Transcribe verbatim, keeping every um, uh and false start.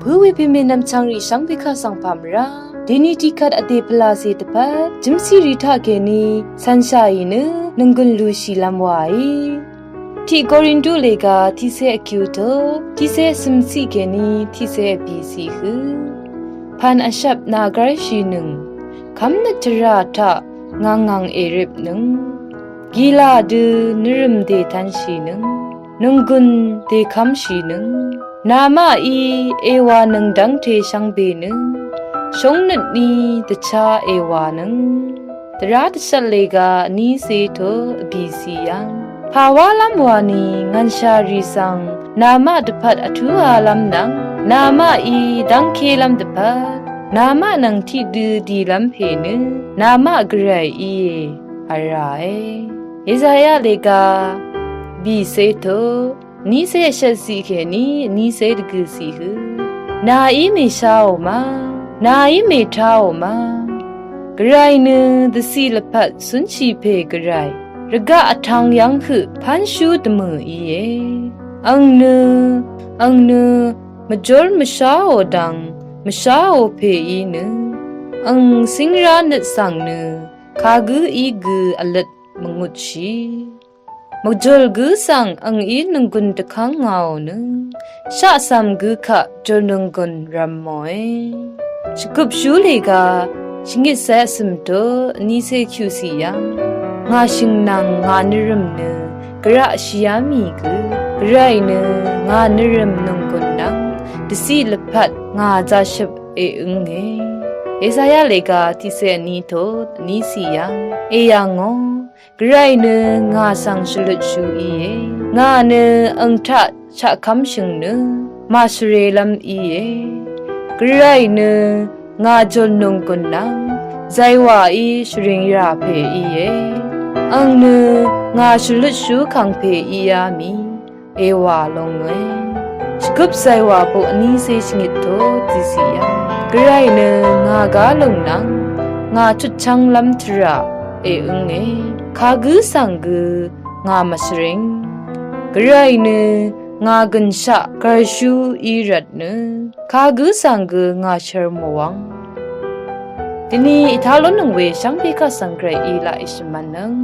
Gø we pèmè nvmchvngrì shvngbe kaq svng pà mvrá deni tiqkvt vdè pvlacè dvpvt jømsirì taq kèní cv̀nshàì nø nònggùn lushìlv́m wàí. Tiq Korintu lèga tiqcé vkyuqtø tiqcé vcø̀mciq kèní tiqcé vbìciq hø pv̀n vshvp nàgv́rshìnøng, kv́m nøt tvrà taq ngv̀ngngv̀ng èrepnøng, gìlà dø nvrø̀m dètv̄nshìnøng, nònggùn dèkv́mshìnøng, namaqí èwànøng dv́ngte shvngbe nø shóngnøtní dvchá èwànøng. Dvrá dvshvt lèga vnícé tø vbìciq yv́ng pà wálv́m wani ngv̀nshàrì svng namaq dvpvt vtúalv́m nvng namaqí dv́ngkélv́m dvpvt namaq nvng tiqdø dìlv́m pè nø namaq gvray íe vràe. Ezaya lèga bìcé tø vnícé vshvtciq kèní vnícé dvgø̀ciq hø nàí mèsháò ma, nàí mètáò ma. Gvray nø dvciq lvpat cúnshì pè gvray, rvgaq vtv̄ng yv́ng høq pv́nshú dvmø̀ íe. Àng nø, àng nø mvjúr mvsháò dvng mvsháò pèí nø àng cíngrá nøt svng nø kagǿí gø vløt mvngutshì. Mvjùl gǿ svng àngí nònggùn dvkv́ng ngàò nø shaqcv̀m gǿ kaq jùl nònggùn rv̄mòe. Shvgøpshú lèga shvngit cé vcø̀m tø vnícé kyuqciq yv́ng ngà shø̀ng nvng ngà nvrø̀m nø gvraqshìá mì gø gvray nø ngà nvrø̀m nònggùn nvng dvciq lvpat ngà zashøp èǿnge. Ezaya lèga tiqcé vní tø vníciq yv́ng èyv̀ngò. Gvray nø ngà svng shvlutshú íe. Ngà nø àng taq shaqkv́mshø̀ng nø màshvrelv́m íe. Gvray nø ngà jùl nònggùn nvng zaywàí shvring rà pè íe. Àng nø ngà shvlutshú kv̀ng pè íá mì èwà lóngòe. Shvgøp zaywà boq vnícé shvngit tø tiqciq yv́ng gvray nø ngà gá lúng nvng ngà chutchv́nglv́m tvrà èǿnge. Kagǿ svng gø ngà mvshvring. Gvray nø ngà gø̀nshaq gv̀rshú í rvt nø kagǿ svng gø ngà shvr mòwv́ng. Dvni ètá lúnnøng we shvngbe kaq svng gvrayí laq èshvmv̄nnøng.